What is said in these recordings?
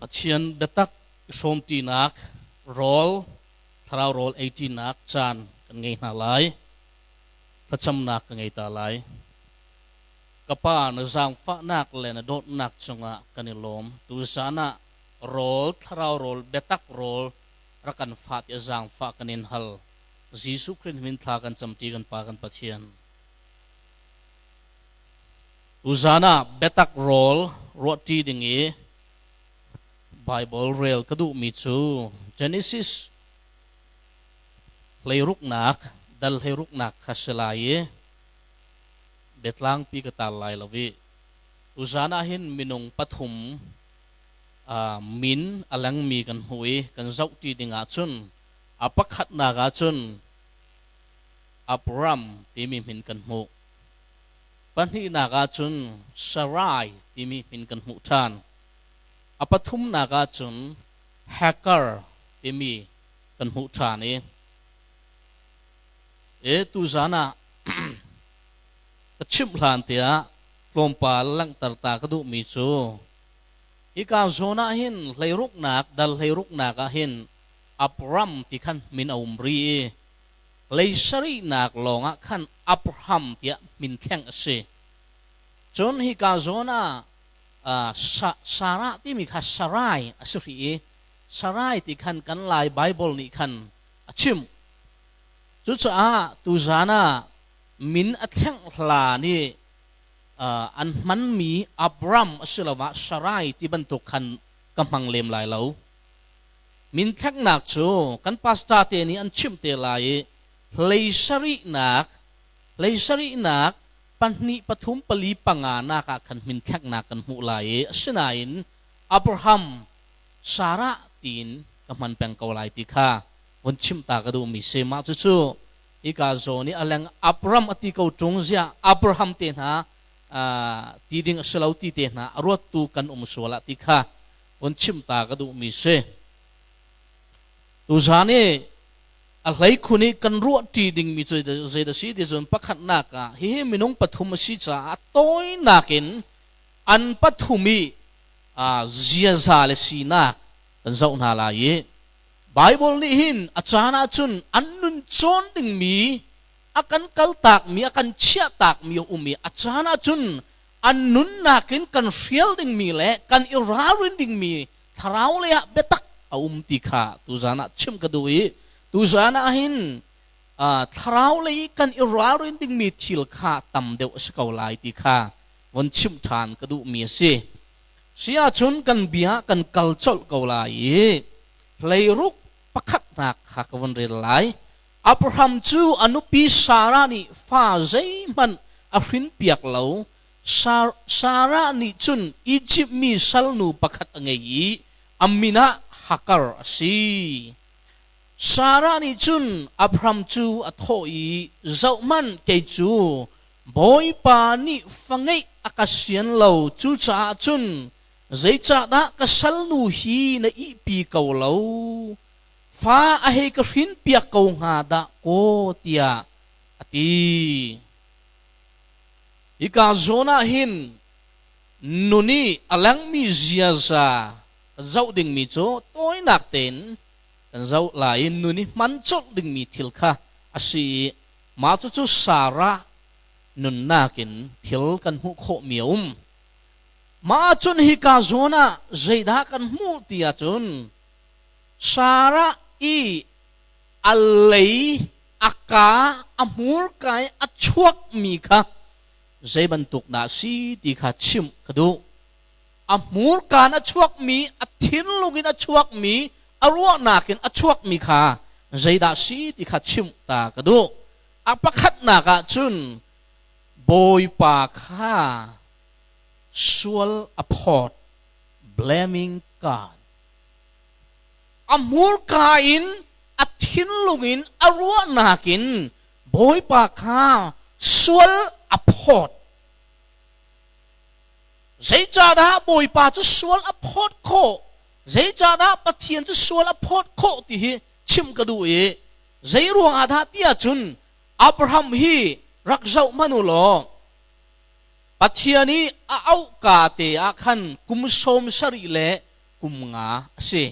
Pathian biatak i hrawmṭinak rawl, thlarau rawl eiṭinak caan kan ngei hna lai. Thlacamnak ka ngei ta lai. Ka Pa, na zaangfahnak le na dawtnak cungah kan i lawm. Tuzan ah rawl, thlarau rawl, biatak rawl rak kan fah tiah zaangfah kan in hal. Jesuh Khrih min thla kan camṭi kan Pa kan Pathian. Tuzan ah biatak rawl ruahṭi ding i Baibal rel ka duhmi cu Genesis hleiruknak dal hleiruknak kha si lai i biatlangpi ka tar lai lo i tuzan ah hin minung pathum min a lengmi kan hmuh i kan zohṭi ding ahcun a pakhatnak ahcun Abram timi min kan hmuh. Pahnihnak ahcun Sarai timi min kan hmuh ṭhan. A pathumnak ahcun Hagar timi kan hmuh ṭhan i e tuzan ah ka chimh hlan tiah tlawmpal langhter ta ka duhmi cu hika zawn ah hin hleiruknak dal hleiruknak ah hin Abram ti khan min a um ri i leisarihnak lawngah khan Abraham tiah min thleng a si. Cun hika zawn ah Sarah timi kha Sarai a si hrih i Sarai ti khan kan Lai Baibal nih khan a chim. Cucaah tuzan ah min a thlengh hlan i an hmanmi Abram asiloah Sarai ti bantuk khan ka hmang lem lai lo. Min thleknak cu kan pastor te nih an chimh te lai i hleisarihnak hleisarihnak pahnih pathum pali panga nak ah khan min thleknak kan hmuh lai i asinain Abraham Sarah tiin ka hman peng ko lai ti kha von chimh ta ka duhmi si. Mah cucu hika zawn i a leng Abram a ti ko ṭung ziah Abraham te hna ti ding a si lo ti te hna a ruattu kan um sual ah ti kha von chimh ta ka duhmi si. Tuzan i a hleikhun i kan ruahṭi dingmi cu zeidah si ti cun pakhatnak ah hihi minung pathum a si caah tawinak in an pathum i ziaza le sinak kan zoh hna lai i Baibal nih hin a caan ahcun an nun cawn dingmi a kan kaltakmi a kan chiahtakmi a um i a caan ahcun an nunnak in kan hrial dingmi le kan i ralrin dingmi thlarau lei ah biatak a um ti kha tuzan ah chim ka duh i tuzan ah hin thlarau lei kan i ralrin dingmi thil kha tam deuh a si ko lai ti kha von chimh ṭhan ka duhmi a si. Si ahcun kan bia kan kal colh ko lai i hleiruk pakhatnak kha ka von rel lai. Abraham cu a nupi Sarah nih fa zeihmanh a hrinpiak lo. Sarah nih cun Izipt mi salnu pakhat a ngei i a min ah Hagar a si. Sarah nih cun Abraham cu a thawh i, Zohhmanh, kei cu Bawipa nih fa ngeih a ka sian lo, cucaah cun zeicahdah ka salnu hi na ihpi ko lo? Fa a hei ka hrinpiak ko hnga dah kaw, tiah a ti. Hika zawn ah hin nun i a lengmi ziaza zoh dingmi cu tawinak tein kan zoh lai i nun i hman colh dingmi thil kha a si i mah cucu Sarah nunnak in thil kan hmuh khawhmi a um. Mah ahcun hika zawn ah zeidah kan hmuh ti ahcun Sarah i a lei, a kaa, a hmurka i a chuakmi kha zei bantuk dah a si ti kha chimh ka duh. A hmurka in a chuakmi, a thinlung in a chuakmi, a ruahnak in a chuakmi kha zeidah a si ti kha chimh ta ka duh. A pakhatnak ah cun Bawipa kha sual a phawt, blaming God. A hmurka in a thinlung in a ruahnak in Bawipa kha sual a phawt. Zeicahdah Bawipa cu sual a phawt khawh? Zeicahdah Pathian cu sual a phawt khawh ti hi chim ka duh i zei ruangah dah ti ahcun Abraham hi rak zoh hmanh u law Pathian i a auhka te ah khan kum 70 le kum nga a si.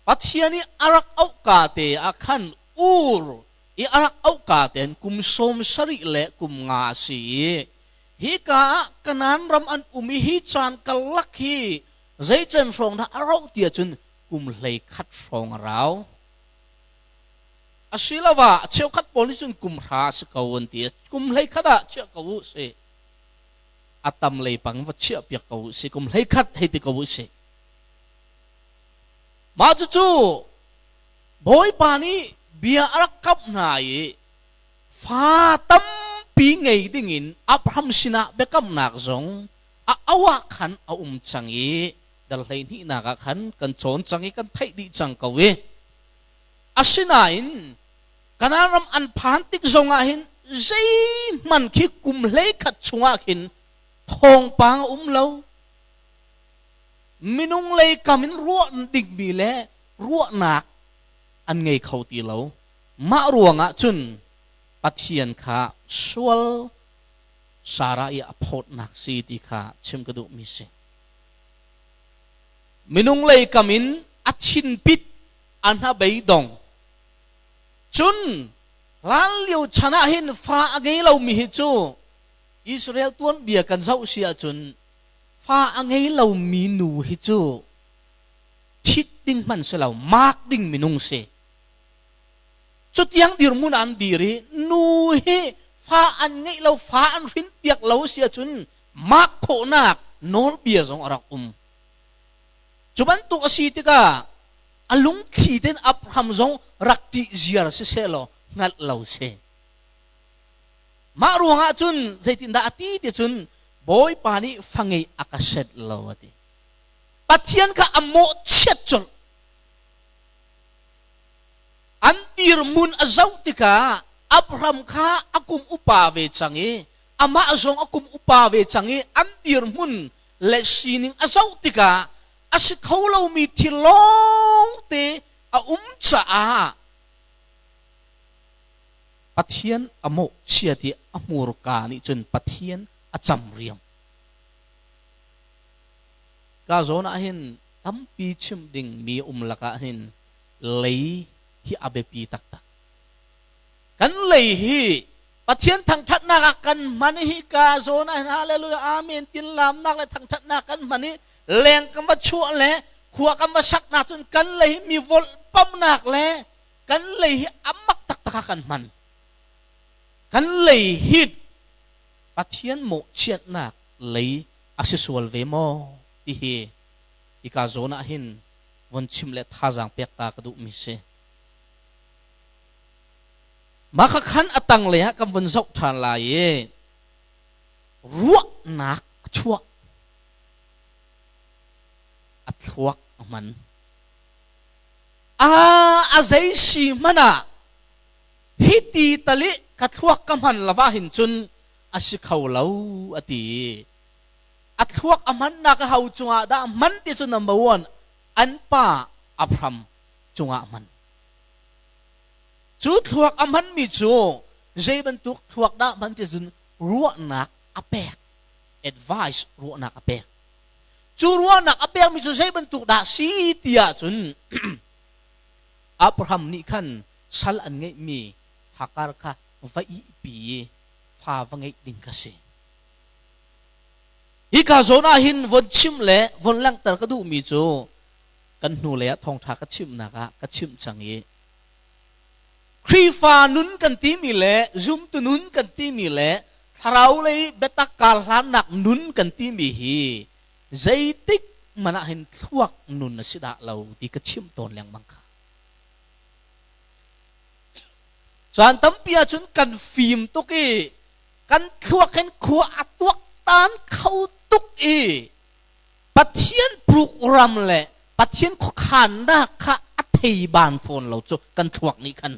Pathian i a rak auh ka te ah khan Ur i a rak auh ka tein kum 70 le kum nga a si i hika ah Kanaan ram an um i hi caan karlak hi zeicen hrawng dah a rauh ti ahcun kum 11 hrawng a rau. Asiloah cheukhat pawl nih cun kum hra a si ko an ti. Kum 11 ah chiah ko u sih. A tam lei pang va chiah piak ko u sih. Kum 11 hei ti ko u sih. Mah cucu Bawipa nih bia a rak kamh hna i fa tampi ngei dingin Abraham sinah biakamnak zong a auh ah khan a um cang i dal 12nak ah khan kan cawn cang i kan theih dih cang ko i asinain Kanaan ram an phan tik zongah hin zeihmanh khi kum 11 chungah khin thawngpang a um lo. Minung lei kam in ruah dingmi le ruahnak an ngei kho ti lo. Mah ruangah cun Pathian kha sual Sarah i a phawtnak si ti kha chim ka duhmi si. Minung lei kam in a thinpit a hnabei dong. Cun hlanlio chan ah hin fa a ngei lomi hi cu Israel tuanbia kan zoh si ahcun fa a ngei lomi nu hi cu thit ding hmanh si lo, mak ding minung si. Cutiang dirhmun an dir i nu hi fa an ngeih lo, fa an hrin piak lo si ahcun mak khawhnak nawlbia zong a rak um. Cu bantuk a si tikah a lungthli tein Abraham zong rak ṭih ziar siseh law hngalh lo si. Mah ruangah cun zeitindah a ti ti cun Bawipa nih fangei a ka set lo a ti. Pathian kha a mawhchiat colh. An dirhmun a zoh tikah Abraham kha a kum upa ve cang i amah zong a kum upa ve cang i an dirhmun le sining a zoh tikah a si kho lomi thil lawngte a um caah Pathian a mawhchiat i a hmurka nih cun Pathian a cam riam. Ka zawn ah hin tampi chim ding mi um lakah hin lei hi a biapi taktak. Kan lei hi Pathian thangṭhatnak ah kan hman i hika zawn ah hin hallelujah amen tin lamnak le thangṭhatnak kan hman i leng kan va chuah le khua kan va saknak cun kan lei hi mi volhpamnak le kan lei hi a mak taktak ah kan hman. Kan lei hi Pathian mawhchiatnak lei a si sual ve maw ti hi hika zawn ah hin von chim le thazaang pek ta ka duhmi si. Mah kha khan a tanglei ah kan vun zoh ṭhan lai i ruahnak a chuah a thluak a hman. A zei si hmanh ah hiti tal i ka thluak ka hman lo ah hin cun a si kho lo a ti. A thluak a hmannak a ho cungah dah hman ti cu number one an pa Abraham cungah hman. Cu thluak a hmanmi cu zei bantuk thluak dah hman ti cun ruahnak a pek. Advice ruahnak a pek. Cu ruahnak a pekmi cu zei bantuk dah si ti ahcun Abraham nih khan sal an ngeihmi Hagar kha va ihpi i fa va ngeih ding kha si. Hika zawn ah hin von chim le von langhter ka duhmi cu kan hnulei ah thawngṭha ka chimnak ah ka chimh cang i Khrihfa nun kan timi le zumtu nun kan timi le thlarau lei biatak karhlannak nun kan timi hi zeitik hmanh ah hin thluak nun a si dah lo ti ka chim tawn lengmang kha. Caan tampi ahcun kan fim tuk i kan thluak hin khua a tuaktan kho tuk i Pathian program le Pathian khuakhannak kha a thei ban fawn lo cu kan thluak nih khan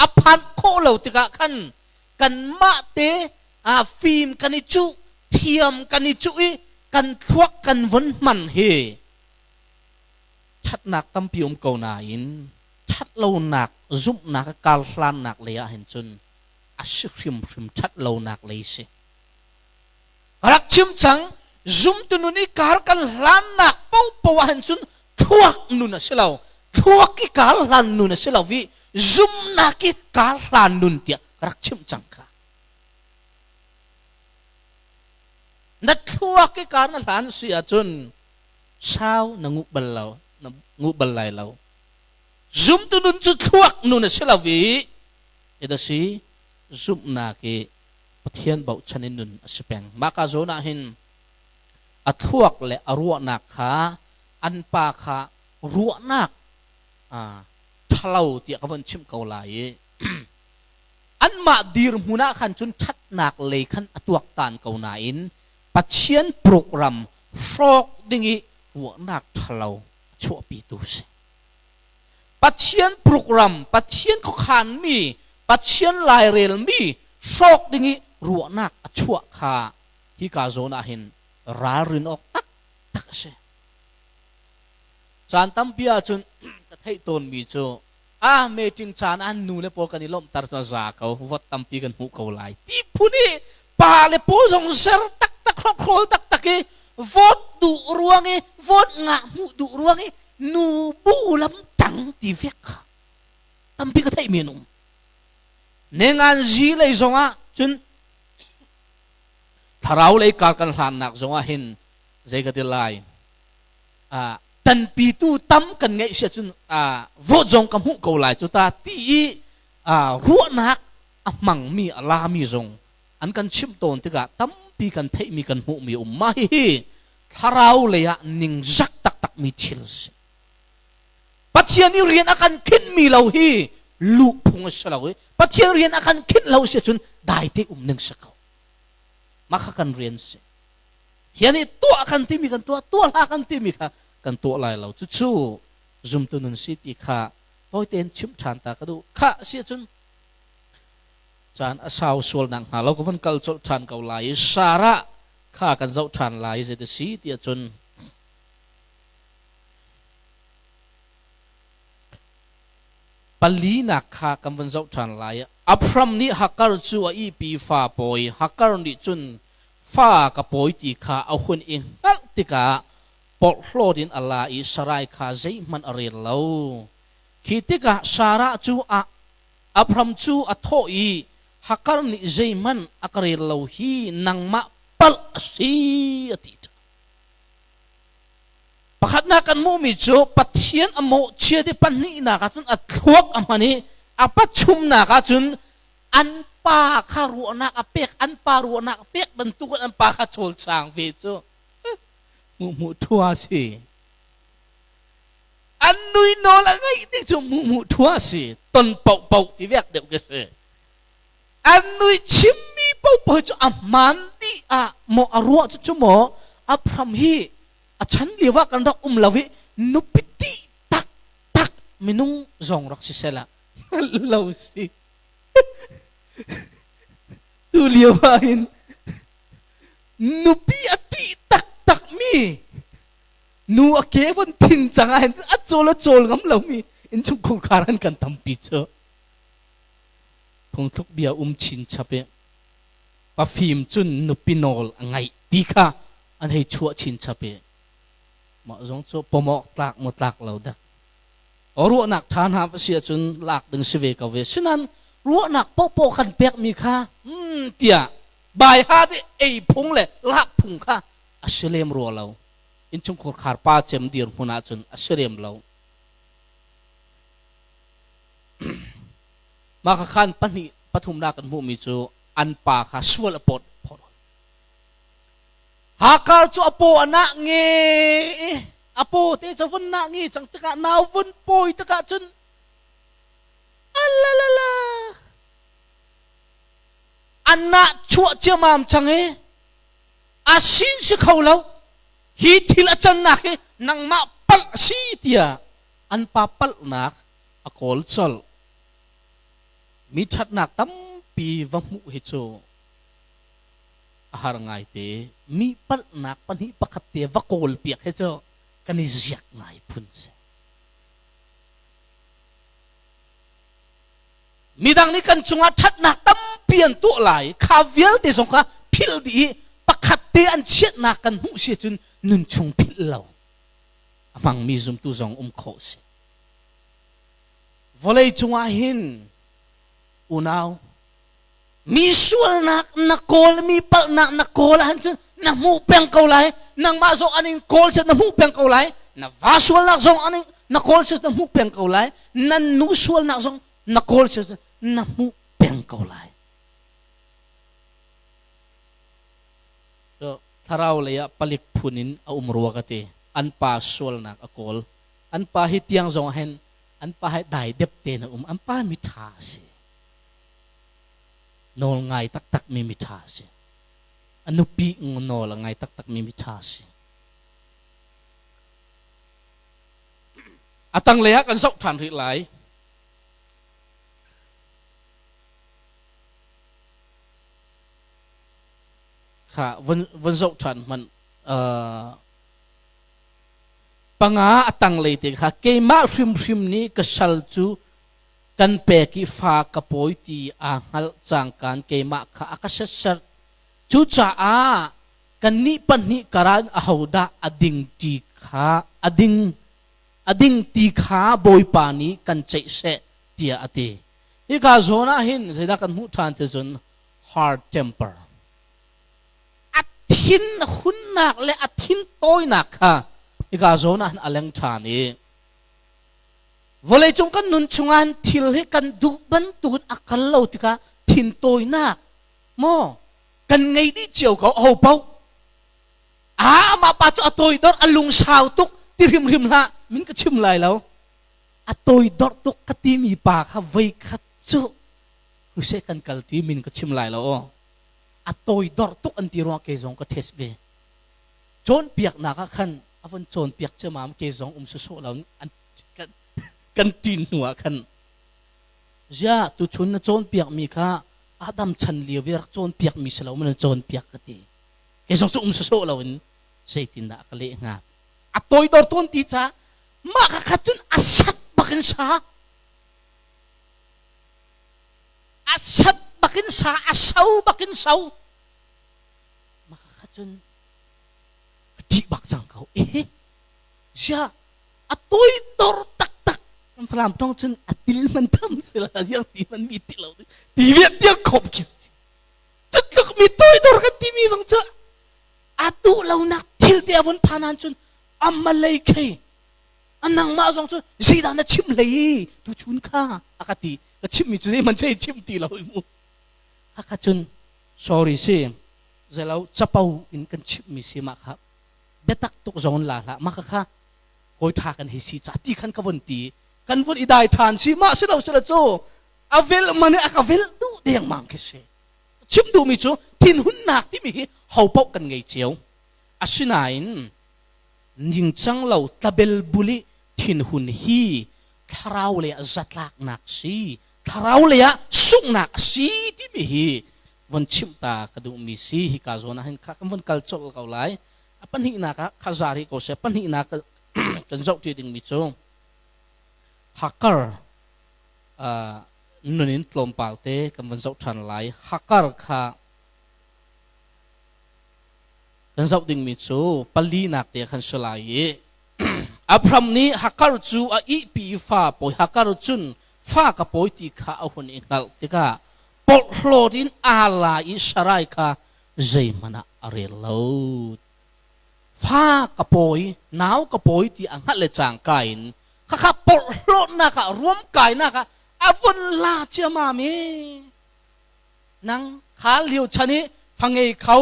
a phanh khawh lo tikah khan kanmah te fim kan i cuh thiam kan i cuh i kan thluak kan von hman hi ṭhatnak tampi um ko nain ṭhatlonak zumhnak a karhlannak lei ah hin cun a si hrimhrim ṭhatlonak lei si. Ka rak chim cang. Zumtu nun i kar kan hlannak paohpaoh ah hin cun thluak nun a si lo. Thluak i kar hlan nun a si lo i zumnak i kar hlan nun tiah ka rak chimh cang kha. Na thluak i kar na hlan si ahcun sau na nguh bal lo, na nguh bal lai lo. Zumtu nun cu thluak nun a si lo i eda si zumhnak i Pathian bochan in nun a si peng. Mah ka zawn ah hin a thluak le a ruahnak kha an pa kha ruahnak ṭhalo tiah ka von chimh ko lai i anmah dirhmun ah khan cun ṭhatnak lei khan a tuaktan ko nain Pathian program hrawk ding i ruahnak ṭhalo a chuahpitu si. Pathian program, Pathian khuakhanmi, Pathian lairelmi hrawk ding i ruahnak a chuah kha hika zawn ah hin ralrin awk taktak a si. Caan tampi ahcun ka theih tawnmi cu ah meeting caan ah nu le pawl kan i lawmhter cu a za ko, vote tampi kan hmuh ko lai ti phun i pa le pawl zong zer taktak hrokhrawl taktak i vote duh ruang i vote ngah hmuh duh ruang i nu bu lam tang ti vek kha tampi ka theihmi an um. Nengan zi lei zongah cun thlarau lei kar kan hlannak zongah hin zei ka ti lai tanpitu tam kan ngeih sia cun vote zong ka hmuh ko lai cu ta ti i ruahnak a hmangmi a lami zong an kan chimh tawn tikah tampi kan theihmi kan hmuhmi um. Mah hihi thlarau lei ah ningzak taktakmi thil a si. Pathian i rian a kan khinhmi lo hi luh phung a si lo i Pathian rian a kan khinh lo si cun daite um ning si ko. Mah kha kan rian si. Thian i tuah kan timi kan tuah, tuah hlah kan timi kha kan tuah lai lo. Cucu zumtu nun si ti kha tawi tein chimh ṭhan ta ka duh. Kha si ahcun caan a sau sual nak hnga lo ka vun kal colh ṭhan ko lai i Sarah kha kan zoh ṭhan lai zei ti si ti ahcun palinak kha kan vun zoh ṭhan lai. Abram nih Hagar cu a ihpi fa pawi. Hagar nih cun fa ka pawi ti kha a hun i hngalh tikah porhlawt in a la i Sarai kha zeihmanh a rel lo. Khi tikah Sarah cu a Abram cu a thawh i Hagar nih zeihmanh a ka rel lo hi nangmah palh a si a ti. Pakhatnak kan hmuhmi cu Pathian a mawhchiat i pahnihnak ah cun a thluak a hman i a pachumnak ah cun an pa kha ruahnak a pek an pa ruahnak a pek bantuk in an pa kha cawlcang ve cu hmuh hmuh thua si. An nui nawl a ngeih ti cu hmuh hmuh thua si ton paoh paoh ti vek deuh ka si. An nui chimmi paohpaoh cu a hmaan dih ah maw a ruah cu cu maw Abraham hi a chan lio ah kan rak um lo i nupi ṭih taktak minung zong rak si sehla hngalh lo si. Tu lio ah hin nupi a ṭih taktak mi nu a ke von thin cang ah hin a cawl a cawl ngam lomi innchungkhar an kan tampi cu. Phungthluk bia um chinchap i pafim cun nupi nawl a ngaih ti kha an hei chuah chinchap i mah zong cu pawmawk tlak maw tlak lo dak. Ruahnak ṭha hna va si ahcun lak ding si ve ko ve. Sinan ruahnak paohpaoh kan pekmi kha tiah baiha te ei phung le lak phung kha a si lem rua lo. Innchungkhar khar pa cem dirhmun ahcun a si lem lo. Mah kha khan pahnih pathumnak kan hmuhmi cu an pa kha sual a pawt phawt. Hakar cu a paw a nah nge i a paw te cu vun nah nge cang tikah nau vun pawi tikah cun alalala an nah chuah ciamam cang i a sin si kho lo hi thil a cannak hi nangmah palh si tiah an pa palhnak a kawl colh. Mi ṭhatnak tampi va hmuh hi cu a har ngaite. Mi palhnak pahnih pakhat te va kawl piak hi cu kan i ziak ngai phun si. Midang nih kan cungah ṭhatnak tampi an tuah lai. Kha vialte zong kha philh dih i Pakhat te an chiatnak kan hmuh si cun nun chung philh lo a hmangmi zumtu zong um khawh si. Vawlei cungah hin unau mi sualnak na kawl, mi palhnak na kawl ahcun na hmuh peng ko lai. Nangmah zong an in kawl cun na hmuh peng ko lai. Na va sualnak zong an in na kawl cun na hmuh peng ko lai. Nan nu sualnak zong na kawl cun na hmuh peng ko lai. So thlarau lei ah palik phun in a um rua ka ti. An pa sualnak a kawl. An pa hi tiang zong hen an pa hi dai dep te na um. An pa mi ṭha a si. Nawl ngai taktak mi mi ṭha a si. A nupi nawl a ngai taktak mi mi ṭha a si. A tanglei ah kan zoh ṭhan rih lai. Kha vun vun zoh ṭhan hmanh. Panga a tanglei te kha keimah hrimhrim nih ka sal cu kan pek i fa ka pawi ti aa hngalh cangkaan keimah kha a ka setserh. Cucaah kannih pahnih karan ahodah a ding ti kha a ding a ding ti kha Bawipa nih kan ceih seh tiah a ti. Hika zawn ah hin zeidah kan hmuh ṭhan ti cun hard temper. A thin hunnak le a thin tawinak kha hika zawn ah hin a leng ṭhan i vawleicung kan nun chungah thil hi kan duh bantukin a kal lo tikah thintawinak maw kan ngei dih cio ko ho paoh. A amah pa cu a toidor, a lungsau tuk ti hrimhrim hlah, min ka chim lai lo. A toidor tuk ka timi pa kha voi khat cu huse kan kal ti, min ka chim lai lo. A toidor tuk an ti ruang ke zong ka test ve. Cawnpiaknak ah khan a von cawnpiak ciamam, ke zong um sawsawh lo an kan ṭin hnu ah khan, zia tuchun na cawnpiak mi kha Adam chan lio vi rak cawnpiak mi si lo man cawnpiak ka ti. Ke zong cu um sawsawh lo in zeitindah ka leh hnga? A toidor tawn ti ca mah ka khat cun a sat bakin sa, a sat bakin sa, a so bakin so. Mah ka khat cun ṭih bak cang ko eh. Zia a toidor taktak kan Falam tong cun a til man tham sila ziang ti man mi ti lo ti viat tiang khop khi cutluk mi toidor kan timi zong cu a duh lonak thil te a vun phan an cun amalei khei anangmah zong cu zeidah na chim hlei tu chun kha a ka ti. Ka chimmi cu zeihmanh chei chim ti lo mu. Hakha cun sorry si zelo capo in kan chimmi si mah kha biatak tuk zong la hlah, mah kha kawi ṭha kan hei si ca ti khan ka vun ti, kan vun i dai ṭhan si. Mah si lo si lo cu a vel man a ka vel duh dengmang khi si. Chim duhmi cu thinhunnak timi hi ho paoh kan ngei cio, asinain ningcang lo tlabel buli thinhun hi thlarau lei ah zatlaknak si, thlarau lei ah sunghnak a si timi hi von chimh ta ka duhmi si. Hika zawn ah hin kha kan von kal colh ko lai. A pahnihnak ah kha zari ko seh. Pahnihnak kan zoh ṭi dingmi cu Hakar nun in tlawmpal te kan von zoh ṭhan lai. Hakar kha kan zoh dingmi cu palinak te khan si lai i Abraham nih Hakar cu a ihpi i fa pawi. Hakar cun fa ka pawi ti kha a hun i hngalh tikah porhlawt in aa la i Sarai kha zeihmanh ah a rel lo. Fa ka pawi, nau ka pawi ti a hngalh le cangka in khakha porhlawtnak ah, ruamkainak ah a vun la ciamam i nang kha lio chan i fa ngei kho,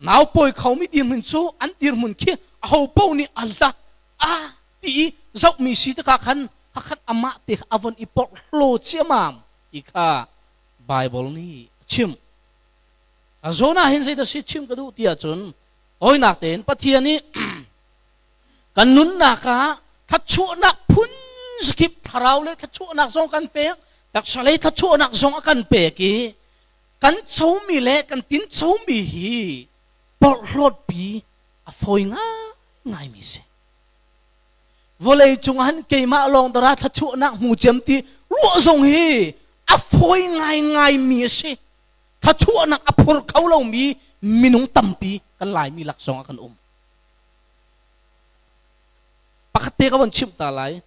nau pawi khomi dirhmun cu an dirhmun khi aho paoh nih a la a ti i zohmi si tikah khan hakhat amah te kha a von i porhlaw ciamam ti kha Bible nih a chim. A zawn ah hin zeidah si chim ka duh ti ahcun tawinak tein Pathian nih kan nunnak ah thluachuahnak phun zakip, thlarau le thluachuahnak zong kan pek, taksa lei thluachuahnak zong a kan pek i kan comi le kan tin comi hi porhlawtpi a fawi ngaingaimi si. Vawlei cung ah keimah lawng dara thluachuahnak hmu ciam ti ruah zong hi a fawi ngaingaimi a si. Thluachuahnak a phur kho lomi Minung tampi kan Laimi lak zong ah kan um. Pakhat te ka von chimh ta lai.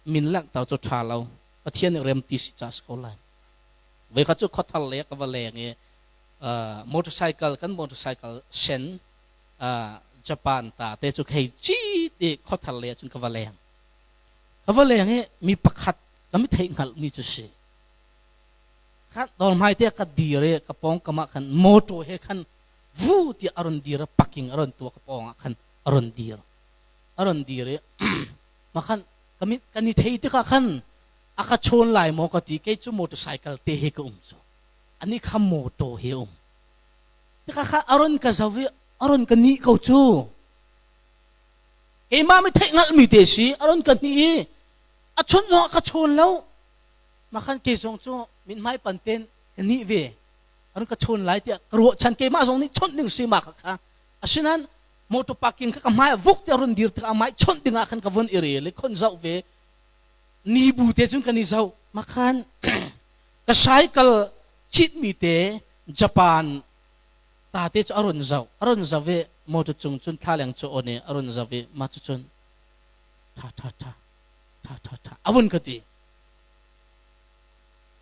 Min langhter cu ṭha lo. Pathian nih rem ti si ca si ko lai. Voikhat cu khuathar le ka va leng i motorcycle kan motorcycle sen Japan ta te cu khei ci ti khuathar le cun ka va leng. Ka va leng i mi pakhat ka mi theih hngalh mi cu si. Khan dawr hmai te ka dir i ka pawng kam ah khan motor he khan vu tiah a run dir parking a run tuah ka pawng ah khan a run dir. A run dir i ma khan kan i thei tikah khan a ka chawn lai maw ka ti kei cu motorcycle te he ka um cu ani kha motor he um tikah kha a run ka zo i a run ka nih ko cu keimah mi theih hngalh mi te si a run ka nih i a chun zong a ka chawn lo ma khan ke zong cu mithmai pan ten ka nih ve a run ka chawn lai tiah ka ruah chan keimah zong nih chawnh ding si ma kha kha asinain motor parking kha ka hmai vuk te run dir tikah amai chawnh ding ah khan ka vun i rel i khon zoh ve ni bu te cun kan i zoh makhan ka cycle citmi te Japan ta te cu a run zoh a run zoh i motor cung cun thlaleng cu on i a run zoh i mah cu cun tha tha tha tha tha tha a vun ka ti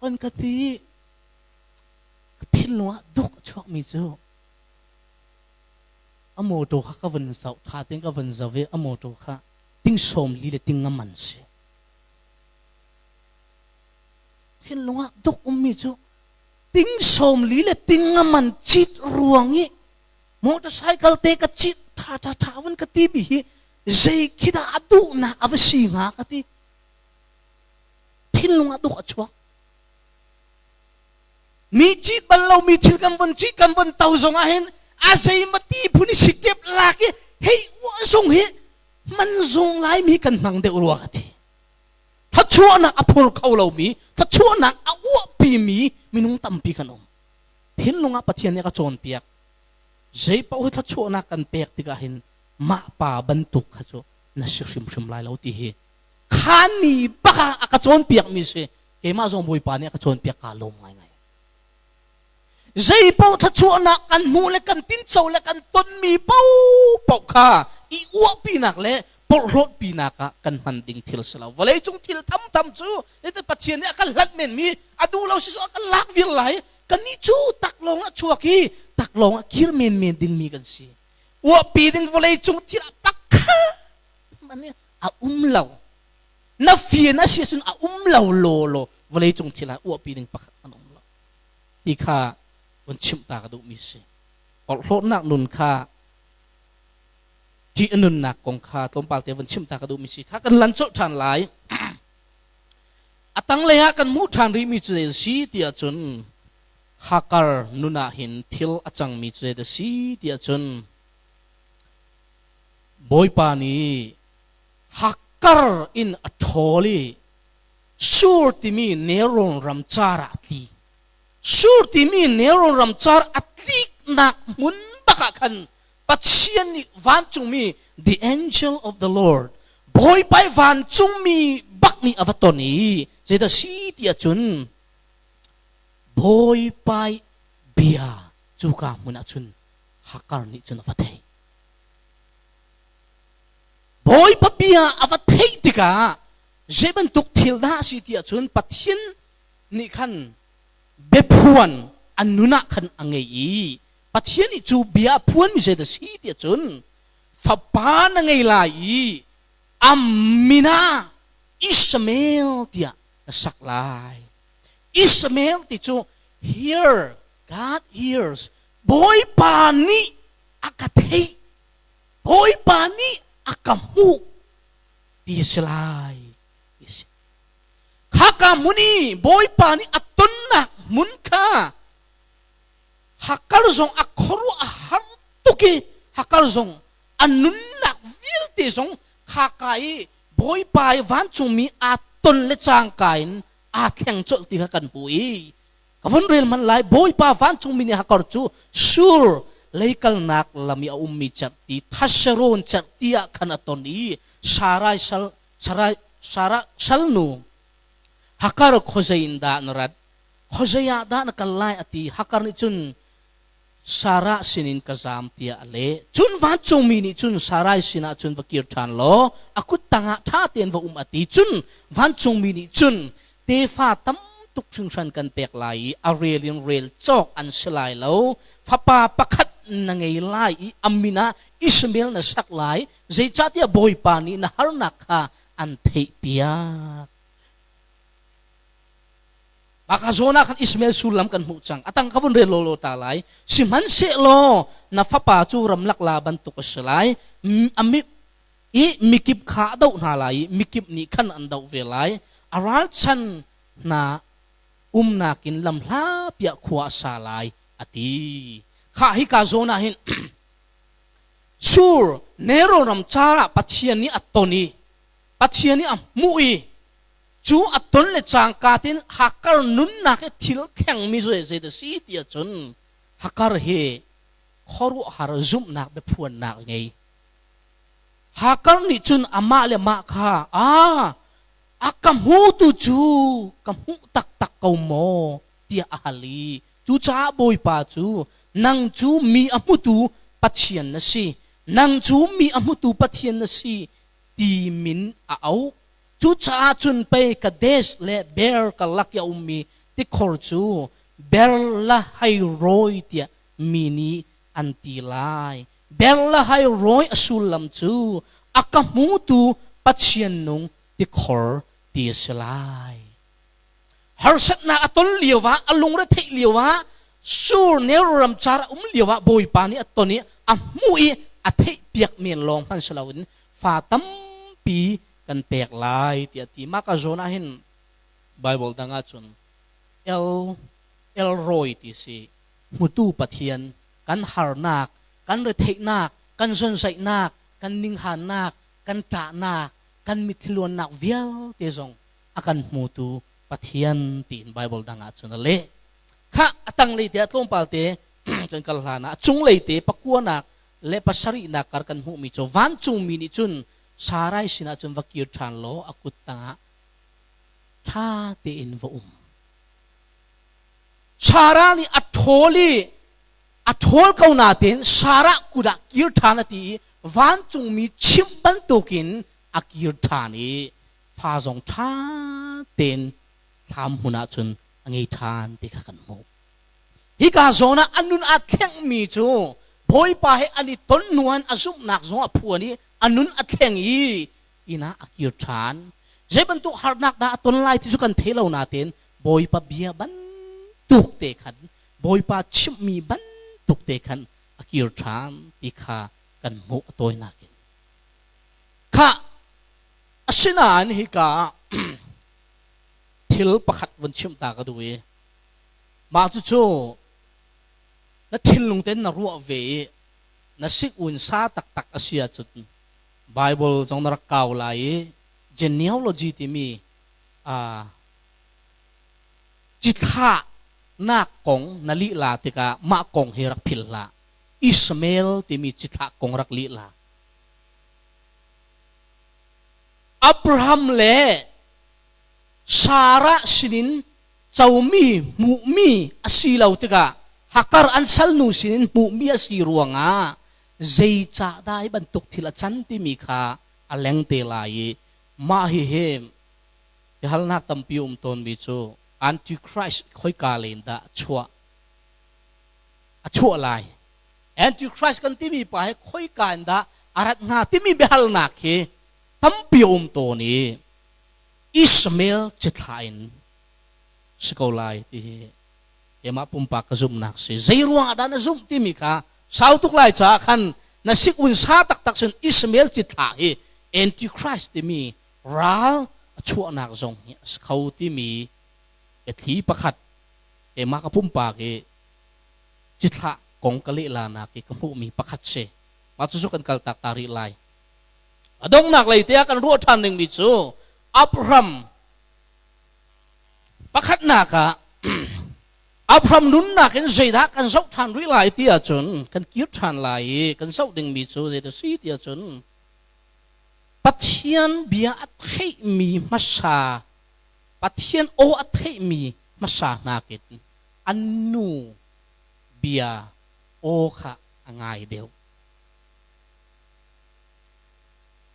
vun ka ti ka thinlung ah duk a chuakmi cu a motor kha ka vun zoh tha tein ka vun zoh i a motor kha ting sawm li le ting nga man si. Thinlung ah duk ummi cu ting sawm li le ting nga man cit ruang i motorcycle te ka cit tha tha tha vun ka ti mi hi zei khi dah a duhnak a va si hnga ka ti. Thinlung ah duk a chuak. Mi cit bal lomi thil kan von cit kan von to zong ah hin a zeimati phun i sitep lak i hei uah zong hi man zung laimi kan hmang deuh rua ka ti. Thachuahnak a phur kho lomi, thachuahnak a uahpimi minung tampi kan um. Thinlung ah Pathian nih a ka cawnpiak. Zei paoh hi thlachuahnak kan pek tikah hin mah pa bantuk kha cu na si hrimhrim lai lo ti hi khan ni bak ah a ka cawnpiakmi si. Keimah zong Bawipa nih a ka cawnpiak kaa lawm ngaingai. Zei paoh thluachuahnak kan hmuh le kan tinco le kan tonmi paohpaoh kha i uahpinak le porhlawtpinak ah kan hman ding thil si lo. Vawleicung thil thamtham cu Pathian nih a kan hlanh menmi a duh lo si cu a kan lak viar lai. Kannih cu taklawng ah chuak i taklawng ah kir menmen dingmi kan si. Uahpi ding vawleicung thil ah pakhat hmanh a um lo. Na fian a si ahcun a um lo law law vawleicung thil ah uahpi ding pakhat an um lo. Ti kha vun chimh ta ka duhmi si. Porhlawtnak nun kha ṭih a nunnak kong kha tlawmpal te vun chimh ta ka duhmi si kha kan lan colh ṭhan lai. A tanglei ah kan hmuh ṭhan rihmi cu zei a si ti ahcun Hakar nun ah hin thil a cangmi cu zei a si ti ahcun Bawipa nih Hakar in a ṭhawl i Shur timi nelrawn ram car ah a tli. Shur timi nelrawn ram car a tliknak hmun bak ah khan Pathian nih vancungmi the angel of the Lord Bawipa i vancungmi bak nih a va ton i zeidah si ti ahcun Bawipa i bia cuka hmun ah cun Hakar nih cun a va theih. Bawipa bia a va theih tikah zei bantuk thil dah a si ti ahcun Pathian nih khan biaphuan an nun ah khan a ngei i Pathian nih cu bia a phuanmi zei dah si ti ahcun fapa na ngei lai i a min ah Ishmael tiah na sak lai. Ishmael ti cu hear God hears Bawipa nih a ka theih Bawipa nih a ka hmuh ti a si lai ti a si. Khaka hmun i Bawipa nih a tonnak hmun kha Hakar zong a khuaruah a har tuk i Hakar zong a nunnak vialte zong khaka i Bawipa i vancungmi aa ton le cangka in aa thleng colh ti kha kan hmu i ka vun rel hmanh lai Bawipa vancungmi nih Hakar cu Shur leikalnak lam i a ummi cerhti Thasharon cerhti ah khan a ton i Sarai sal Sarai Sarah salnu Hakar khuazei in dah na rat khuazei ah dah na kal lai a ti Hakar nih cun Sarah sinin ka zaam tiah a leh. Cun vancungmi nih cun Sarai sinah cun va kir ṭhan law a kut tangah ṭha tein va um a ti. Cun vancungmi nih cun tefa tam tuk hringhran kan pek lai i a rel in rel cawk an si lai lo. Fapa pakhat na ngei lai i a min ah Ishmael na sak lai, zeicahtiah Bawipa nih na harnak kha an theihpiak. Maka zawn ah khan Ishmael sullam kan hmuh cang. Atang ka vun rel lawlaw ta lai. Sihmanhsehlaw na fapa cu ramlak la bantuk a si lai. Ami i mikip kha a doh hna lai i mikip nih khan an doh ve lai. A ralchan hna umnak in lam hla piah khua a sa lai a ti. Kha hi ka zawn ah hin Sur Nero ram car ah Pathian nih a ton i Pathian nih a hmuh i cu a ton le cangka tin Hakar nunnak i thil thlengmi zei a si ti ahcun Hakar hi khuaruahhar zumhnak biaphuannak ngei. Hakar nih cun amah le mah kha a a ka hmutu cu ka hmuh taktak ko maw tiah a hal i cucaah Bawipa cu nang cu mi a hmutu Pathian na si nang cu mi a hmutu Pathian na si ti min a auh. Cucaah cun pei Kadesh le Beer karlak i a ummi tikhor cu Ber-lahai-roi tiah mi nih an ti lai. Ber-lahai-roi a sullam cu a ka hmutu Pathian nung tikhor ti a si lai. Harsatnak a ton lioah, a lungre theih lioah, Sur nelram car a um lioah Bawipa nih a ton i a hmuh i a theihpiak men lawng hmanh si loin fa tampi kan pek lai tiah ti. Mah ka zawn ah hin Bible dang ah cun El Elroy ti si hmutu Pathian kan harnak, kan retheihnak, kan zonzaihnak, kan ninghannak, kan ṭahnak, kan mitthliluannak vialte zong a kan hmutu Pathian tiin Bible dang ah cun a leh. Khah a tanglei te ah tlawmpal te kan kal hlan ah a cunglei te pakuanak le pasarihnak kar kan hmuhmi cu vancungmi nih cun Sarai sinah cun va kir ṭhan law a kut tangah ṭha tein va um. Sarah nih a ṭhawl i a ṭhawl ko nain Sarah kut ah kir ṭhan a ti i vancungmi chimh bantukin a kir ṭhan i fa zong ṭha tein thlam hmun ah cun a ngei ṭhan ti kha kan hmuh. Hika zawn ah a nun aa thlengmi cu Bawipa he an i ton hnu an a zumhnak zong a phuan i a nun a thleng i inn ah a kir ṭhan. Zei bantuk harnak dah a ton lai ti cu kan thei lo nain Bawipa bia bantuk te khan Bawipa chimhmi bantuk te khan a kir ṭhan ti kha kan hmuh a tawinak in. Khah asinain hika ah thil pakhat vun chimh ta ka duh i mah cucu na thinlung tein na ruah ve i na sik un sa taktak a si ahcun Bible zong na rak kau lai i genealogy timi cithlahnak kong na lihla tikah mah kong hi rak philh hlah. Ishmael timi cithlah kong rak lihla. Abraham le Sarah sinin comi hmuhmi a si lo tikah Hakar an salnu sinin hmuhmi a si ruangah zeicah dah hi bantuk thil a can timi kha a leng te lai i mah hihi biahalnak tampi um tawnmi cu Antichrist khoika len dah chuah a chuah lai Antichrist kan timi pa hi khoika in dah a rat hnga timi biahalnak hi tampi a um tawn i Ishmael cithlah in si ko lai ti hi keimah pumpak ka zumhnak si. Zei ruang ah dah na zumh timi kha sau tuk lai caah khan na sik un sa taktak sin Ishmael cithlah hi Antichrist timi ral a chuahnak zong hi a si kho timi biathli pakhat keimah ka pumpak i cithlah kong ka lehlanak i ka hmuhmi pakhat si. Mah cucu kan kal tak ta rih lai. A donghnak lei te ah kan ruah ṭhan dingmi cu Abraham pakhatnak ah Abraham nunnak in zeidah kan zoh ṭhan rih lai ti ahcun kan kir ṭhan lai i kan zoh dingmi cu zeidah si ti ahcun Pathian bia a theihmi hmasa Pathian aw a theihmi hmasa nakin an nu bia aw kha a ngai deuh.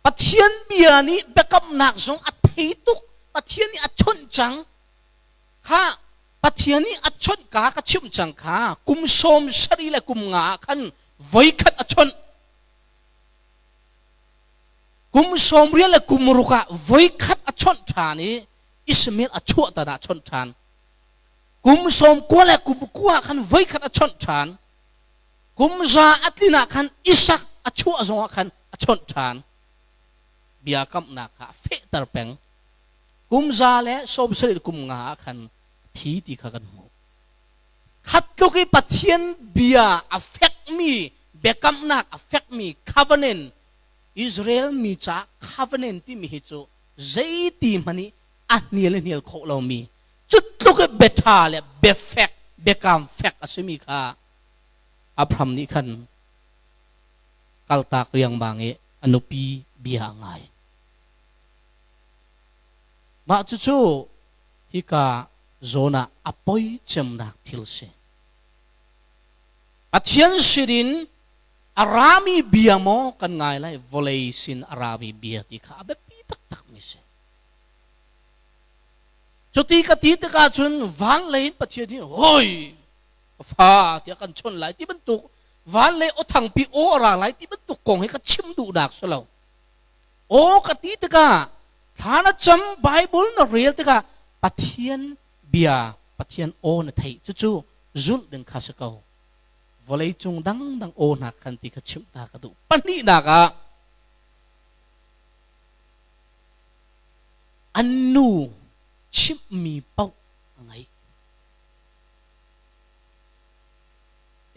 Pathian bia nih biakamnak zong a thei tuk. Pathian nih a chawnh cang. Kha Pathian nih a chawnh ka ka chimh cang kha kum 70 le kum nga ah khan voikhat a chawnh. Kum 80 le kum ruk ah voikhat a chawnh ṭhan i Ishmael a chuah tan ah chawnh ṭhan. Kum 90 le kum kua ah khan voikhat a chawnh ṭhan. Kum za a tlin ah khan Isak a chuah zong ah khan a chawnh ṭhan. Bia kamhnak kha a fehter peng. Kum 170 kum nga ah khan thi ti kha kan hmuh. Khat tluk i Pathian bia a fekmi biakamnak a fekmi covenant Israel mi caah covenant timi hi cu zeiti hmanh i a hnial i hnial khawh lomi cu tluk i biaṭha le biafek biakam fek a simi kha Abraham nih khan kaltak riangmang i a nupi bia a ngai. Mah cucu hika zawn ah a poi cemnak thil si. Pathian sinin a rami bia maw kan ngai lai vawlei sin a rami bia ti kha a biapi taktakmi si. Cuti ka ti tikah cun van lei in Pathian nih hoi fa tiah kan chawnh lai ti bantuk van lei aw thangpi aw a ra lai ti bantuk kong hi ka chim duhnak si lo. Aw ka ti tikah thla na cam Bible na rel tikah Pathian bia Pathian aw na theih cucu zulh ding kha si ko. Vawlei cung dangdang aw hna khan ti kha chimh ta ka duh. Pahnihnak ah an nu chimhmi paoh a ngaih.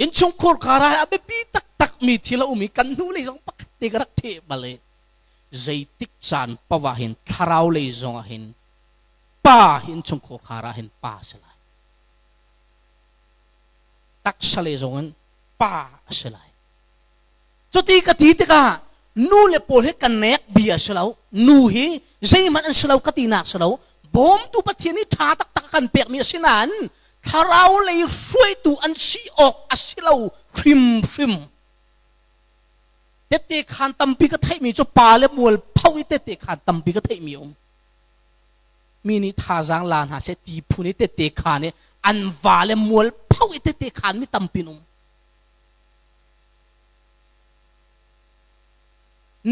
Innchungkhur karah a biapi taktakmi thil a um i kan hnulei zong pakhat te ka rak theh bal i zeitik caan paoh ah hin thlarau lei zong ah hin pa hi innchungkhur khar ah hin pa a si lai. Taksa lei zong in pa a si lai. Cuti ka ti tikah nu le pawl hi ka nek bia a si lo. Nu hi zeihmanh an si lo ka tinak si lo. Bawmtu Pathian nih ṭha taktak a kan pekmi a si nain thlarau lei hruaitu an si awk a si lo hrimhrim. Tette khaan tampi ka theihmi cu pa le mual pho i tette khaan tampi ka theihmi a um. Mi nih thazaang la hna seh ti phun i tette khaan i an va le mual pho i tette khaan mi tampi an um.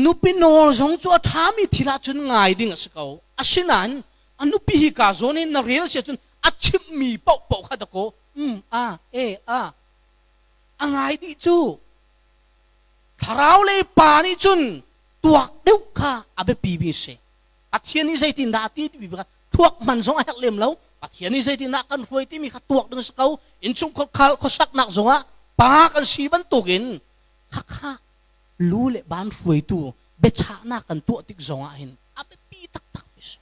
Nupi nawl zong cu a ṭhami thil ahcun ngai ding a si ko. Asinain a nupi hi ka zawn in na rel si ahcun a chimhmi paohpaoh kha dakaw um a e a a ngai dih cu. Thlarau lei pa nih cun tuak deuh kha a biapi mi a si. Pathian nih zeitindah a ti timi kha thuak hman zong a herh lem lo. Pathian nih zeitindah kan hruai timi kha tuak ding a si ko. Innchungkhar khuasaknak zongah pa kan si bantukin khakha lu le ban hruaitu biachahnak kan tuah tik zongah hin a biapi taktak mi si.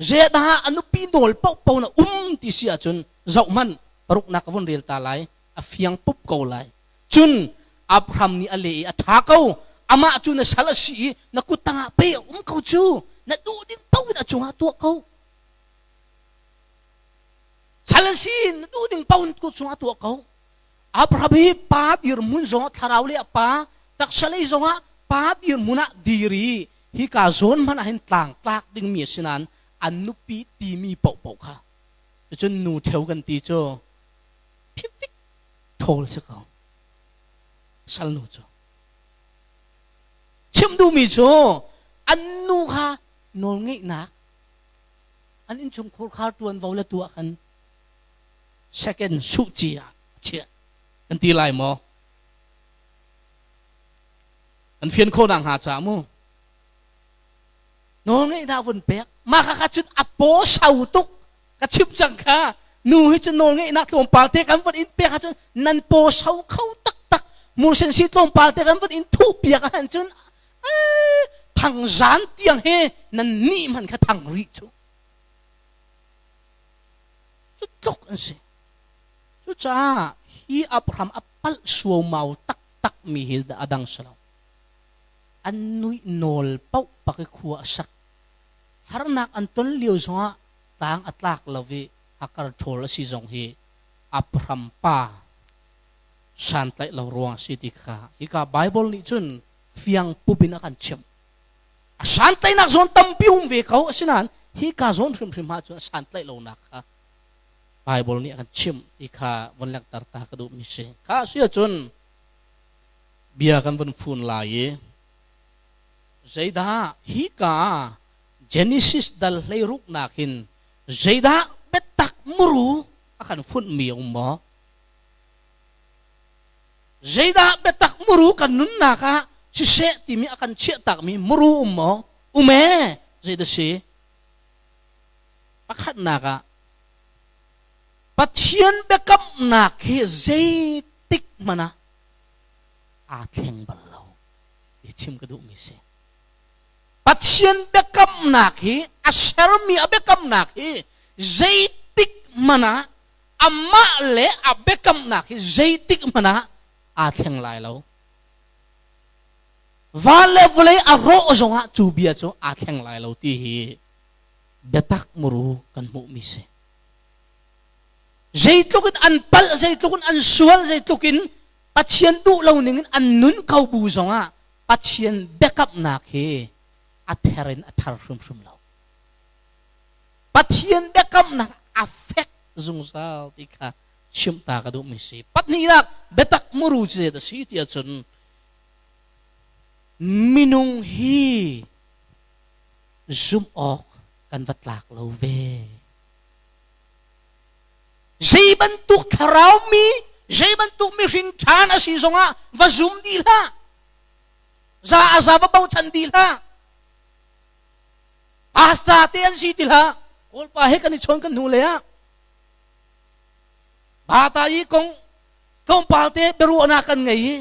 Zeidah a nupi nawl paohpaoh na um ti si ahcun zoh hmanh paruknak ka vun rel ta lai a fiang pup ko lai. Cun Abraham nih a leh i a ṭha ko amah cu na sal a si i na kut tangah pei a um ko cu na duh ding paoh in a cungah tuah ko. Sal a si na duh ding paoh in kut cungah tuah ko. Abraham hi pa dirhmun zongah thlarau le a pa taksa lei zongah pa dirhmun ah dir i hika zawn hmanh ah hin tlangtlak dingmi a si nain an nupi timi paohpaoh kha cun nu ṭheo kan ti cu phifik ṭhawl si ko salnu cu chim duhmi cu an nu kha nawlngeihnak an innchungkhur khar ṭuanvo le tuah khan second suh ci ah chiah kan ti lai maw kan fian khawh nak hnga ca mu nawl ngeihnak vun pek mah kha kha cun a paw sau tuk ka chim cang kha nu hi cu nawl ngeihnak tlawmpal te kan vun in pek ahcun nan paw sau kho taktak mursen si tlawmpal te kan vun in thuh piak ahcun cun thangzan tiang he nan nih hman kha thang rih cu Cu tluk an si. Cucaah hi Abraham a palh suaumau taktak mi hi a dang si lo. An nuih nawl paoh pak i khua a sak. Harnak an ton lio zongah tlang a tlak lo i hakar ṭhawl a si zong hi Abraham pa Santlaih lo ruang si ti kha hika Bible nih cun fiang pup in a kan chimh. A santlaihnak zawn tampi um ve ko, asinain hika zawn hrimhrim ah cun a santlaih lonak kha Bible nih a kan chimh ti kha von langhter ta ka duhmi si. Kha si ahcun bia kan vun fun lai i zeidah hika Genesis dal 16nak hin zeidah biatak muru a kan funhmi a um maw? Zeidah biatak muru kan nunnak ah siseh timi a kan chiahtakmi muru um maw? Um ee! Zeidah si? Pakhatnak ah Pathian biakamnak hi zeitik hmanh ah aa thleng bal lo. I chim ka duhmi si. Pathian biakamnak hi a sermi a biakamnak hi zeitik hmanh ah amah le a biakamnak hi zeitik hmanh ah aa thleng lai lo. Van le vawlei a rawh zongah cu bia cu aa thleng lai lo ti hi biatak muru kan hmuhmi si. Zeitluk in an palh, zeitluk in an sual, zeitluk in Pathian duh lo ning in an nun ko bu zongah Pathian biakamnak hi a ther in a thar hrimhrim lo. Pathian biakamnak a fek zungzal ti kha chimh ta ka duhmi si. Pahnihnak biatak muru cu a si ti ahcun minung hi zumh awk kan va tlak lo ve. Zei bantuk thlarau mi, zei bantuk mihring ṭhan a si zongah va zum dih hlah. Za a za va bochan dih hlah. Pastor te an si ti hlah. Kawlpa he kan i chawn kan hnu le ah Bata i kong tlawmpal te biaruahnak kan ngei i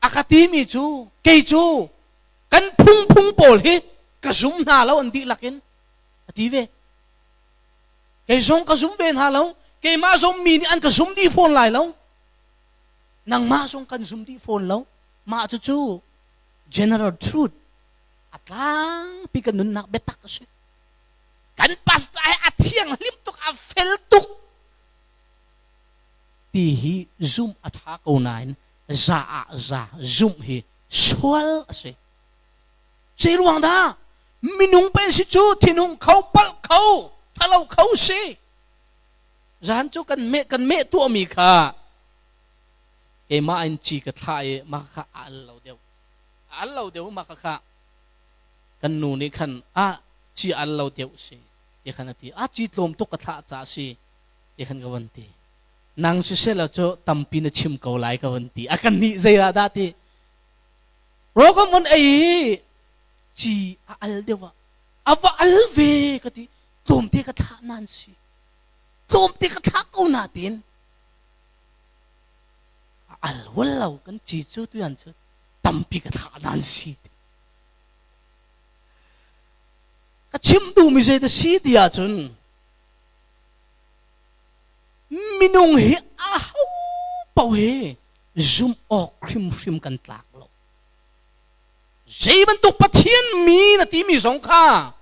a ka timi cu kei cu kan phungphung pawl hi ka zum hna lo an dihlak in a ti ve. Kei zong ka zum ve hna lo. Keimah zong mi nih an ka zum dih fawn lai lo. Nangmah zong kan zum dih fawn lo. Mah cucu general truth a tlangpi kan nunnak biatak a si. Kan pastor hi a thianghlim tuk, a fel tuk ti hi zumh a ṭha ko nain za ah za zumh hi sual a si. Zei ruang dah? Minung pen si cu thinhung kho, palh kho, thalo kho si. Zan cu kan meh kan meh tuahmi kha keimah in ci ka thlah i mah kha a al lo deuh. A al lo deuh mah kha kan nu nih khan a ci al lo deuh si ti khan a ti. A ci tlawm tuk ka thlah caah si ti khan ka von ti. Nang siseh lo cu tampi na chim ko lai ka von ti. A kan nih zei ah dah ti. Rawl kan von ei i ci a al deuh ah a va al ve ka ti. Tlawmte ka thlah nan si. Tlawmte ka thlah ko na tiin a al wal lo kan ci cu tuyan cu tampi ka thlah nan si. Ka chim duhmi zei da si ti ahcun minung hi a ho paoh hi zumh awk hrimhrim kan tlak lo. Zei bantuk Pathian mi na timi zong kha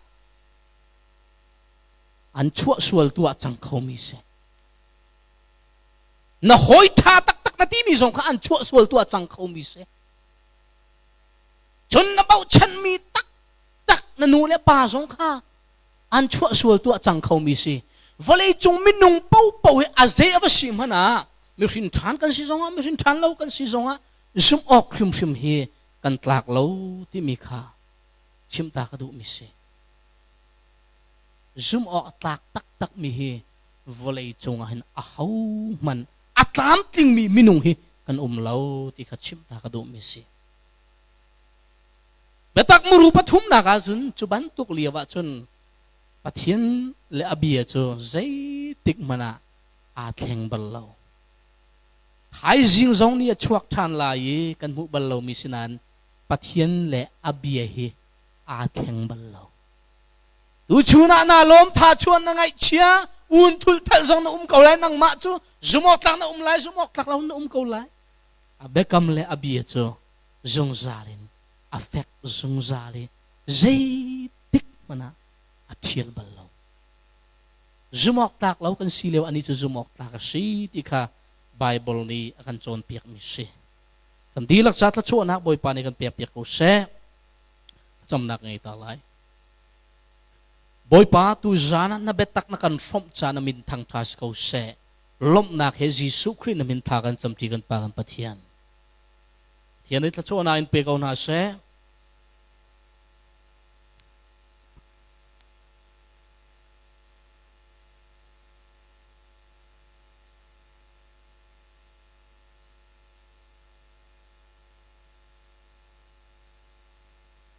an chuah sual tu ah cang khomi si. Na hawi ṭha taktak na timi zong kha an chuah sual tu ah cang khomi si. Cun na bochanmi taktak na nu le pa zong kha an chuah sual tu ah cang khomi si. Vawleicung minung paohpaoh hi a zei a va si hmanh ah mihrin ṭhan kan si zongah mihrin ṭhan lo kan si zongah zumh awk hrimhrim hi kan tlak lo timi kha chimta ka duhmi si. Zumh awk a tlak taktakmi hi vawlei cungah hin ahohmanh a tlamtlingmi minung hi kan um lo ti kha chimta ka duhmi si. Biatak muru pathumnak ahcun cu bantuk lio ahcun Pathian le a bia cu zeitik hmanh ah aa thleng bal lo. Thaizing zong nih a chuak ṭhan lai i kan hmuh bal lomi si nain Pathian le a bia hi aa thleng bal lo. Tuchun ah naa lawm tha chuan na ngaihchia un thul thal zong na um ko lai nangmah cu zumawk tlak na um lai zumawk tlak lo na um ko lai. A biakam le a bia cu zungzal in a fek zungzal i zeitik hmanh ah a ṭhial bal lo. Zumawk tlak lo kan si lio anih cu zumawk tlak a si ti kha Bible nih a kan cawnpiakmi si. Kan dihlak ca thluachuahnak Bawipa nih kan pekpiak ko seh. Thlacamnak ngei ta lai. Bawipa, tu zan ah na biatak na kan hrawmh ca na min thangṭha si ko seh. Lawmhnak he Jesuh Khrih na min tha kan camṭi kan Pa kan Pathian. Pathian nih thluachuahnak in pe ko hna seh.